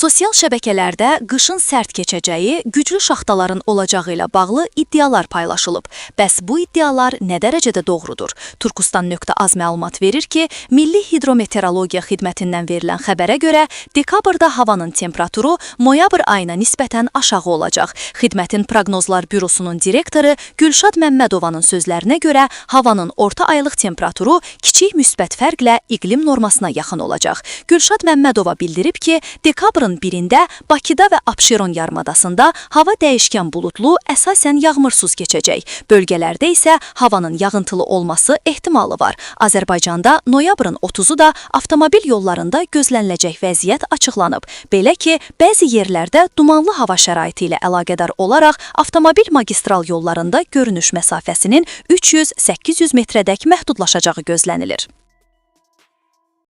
Sosial şəbəkələrdə qışın sərt keçəcəyi, güclü şaxtaların olacağı ilə bağlı iddialar paylaşılıb. Bəs bu iddialar nə dərəcədə doğrudur? Turkustan.az məlumat verir ki, Milli Hidrometeorologiya Xidmətindən verilən xəbərə görə dekabrda havanın temperaturu noyabr ayına nisbətən aşağı olacaq. Xidmətin Proqnozlar Bürosunun direktoru Gülşad Məmmədovanın sözlərinə görə havanın orta aylıq temperaturu kiçik müsbət fərqlə iqlim normasına yaxın olacaq. Gülşad Məmmədova bildirib ki, dekabrın 1-də Bakıda və Abşeron yarımadasında hava dəyişkən buludlu, əsasən yağmursuz keçəcək. Bölgələrdə isə havanın yağıntılı olması ehtimalı var. Azərbaycanda noyabrın 30-u da avtomobil yollarında gözləniləcək vəziyyət açıqlanıb. Belə ki, bəzi yerlərdə dumanlı hava şəraiti ilə əlaqədar olaraq avtomobil magistral yollarında görünüş məsafəsinin 300-800 metrədək məhdudlaşacağı gözlənilir.